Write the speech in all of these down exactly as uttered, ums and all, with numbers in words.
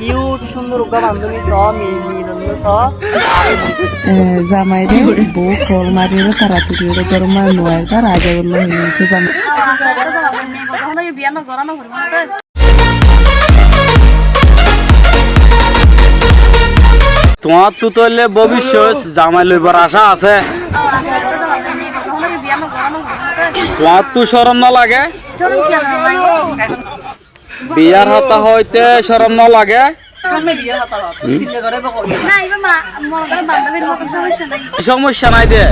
Cute, cúndor uggwá bandóbi só, mi-, milonno só. E, zamairé bou kol mariyóre taratari óre górot nuair dé, raza bolla hoiyé de zamai. Tuáñttú tóile bóbiccót zamai loibar acá asé. Tuáñttú córom no lage? Biyar hotá hoóite córom no lage? Ki somosya nai de?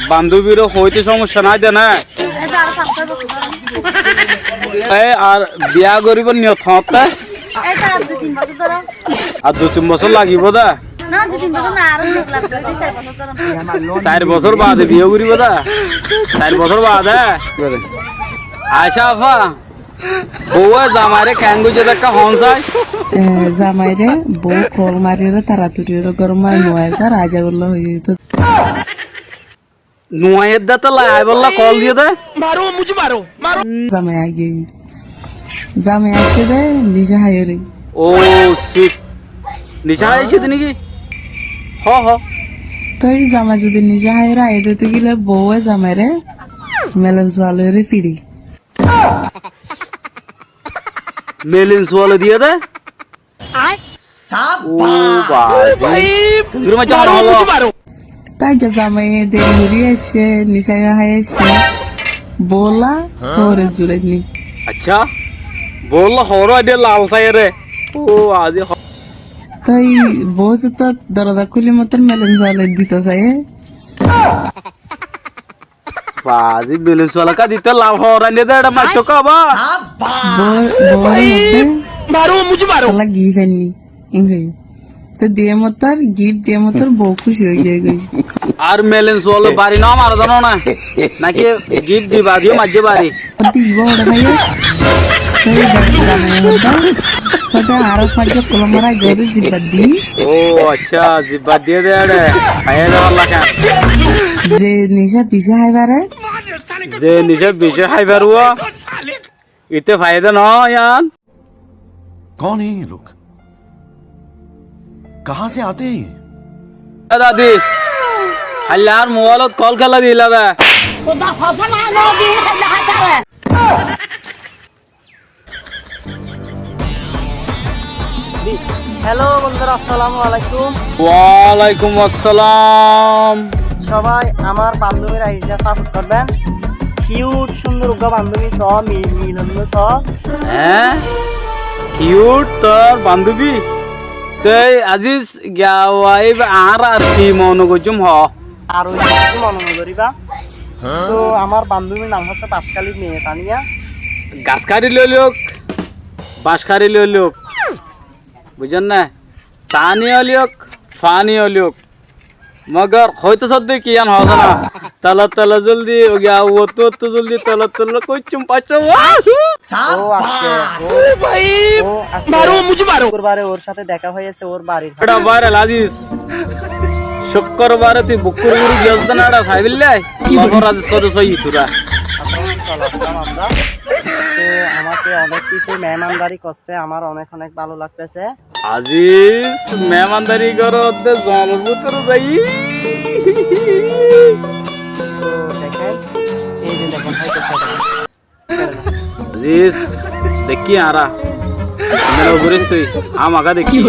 Bandóbiré hoóite somosya nai de né? E, ar biya goríbar niyot hoóñtte? Ar dui tin bosór lagibó dé? Sair bosór baade biya goríbo dé? Sair bosór baade? Acá, afá. Bouwe zamairé keén goijjé dé ekká hoón sai? E, zamairé bou kol mariyóre taratari óre górot nuair dé, raza bolla hoiyé de. Nuair dé tolla, aibólla kol diyé dé. Zamai aigiyói. Zamai aiccé dé nicá háiyóre. Ó, shit. Nicá háiyóre néki? Hó, hó. Toi zamai zodi nicá háiyóre aiyé dé toile bouwe zamairé melen suwalóre firi. Melen suwaló diyé dé? Ó, baázi. Tui gúruma jano holo. Taijja zamaiye deri gorí aiccé, nicá yó hái aiccé. Boulla hoóre zurainní. Accá. Boulla hoóre aidde lal saiyóre. Ó, azi ho- Toi bou zottót doroza kúli mottór melen suwaló dito saiyé. Baázi, melen suwaló ká dito lal hoóre aindé dé, eçé maitto ká ba? Bou, bou hoódde, tolla gift ainní. Engori. Toi diyé mottór, gift diyé mottór bou kúci ói giyói goi. Ar melen suwaló bari no mare zano né? Náki gift di baade yó maijjé bari? Hoódde ibá hoçé faiyé? Toi ibá hoçé faiyé? Hoódde añára faijjó kolom mara giyé dé zibbat di. Ó, accá, zibbat diyé dé eçé. Faiyé dé bála ká. Ze nicá bicí hái fare. Ze nicá bicí hái fare uwá. Ite faiyé dé no yián. कौन है ये लोग? कहाँ से आते हैं ये? E dadi, hailla añár mobáilot kol kiyólla dila dé? Hello bondúra, assalamu alaikum. Walaikum assalam. সবাই আমার বান্ধবীর আইডিটা সাপোর্ট করবেন। কিউট সুন্দর উগ্র বান্ধবী সহ মি-, মিলন সহ। হ্যাঁ? কিউট তোর বান্ধবী? Toi Aziz, giya wai ba añára ar ki mone goijjum ho? Ar oi ki mone no goriba? Toi amar bandobir nam hosse Baskali Meye Taniya. Gas kari loi lok, bas kari loi lok. Buijjón né? Tani óilok, fani óilok. Mogor hoito sódde ki yián hoó na. Tala tala zoldi, ó giya, ottu ottu zoldi, tala tala koiccum paiccum. Wahoo! Ó, aijja, ó, ó, aijja, শুক্রবারে ওর সাথে দেখা হয়েছে ওর বাড়ির পাশে। Eçe viral Aziz. Cúkkurbare tui bukkur guri giyós de na, eçe saibillai. Ki bole? Lobor Aziz kode sói tura. আসসালাম আমরা। তো আমাকে অনেক কিছু মেহমানদারি করছে, আমার অনেক অনেক ভালো লাগতেছে। Aziz, mehmandari goró de, zonor bútore zai. তো দেখেন, এই যে দেখেন, হয়তো দেখেন। Aziz, dekí añára. Endilla no goris tui, hámaká dekí.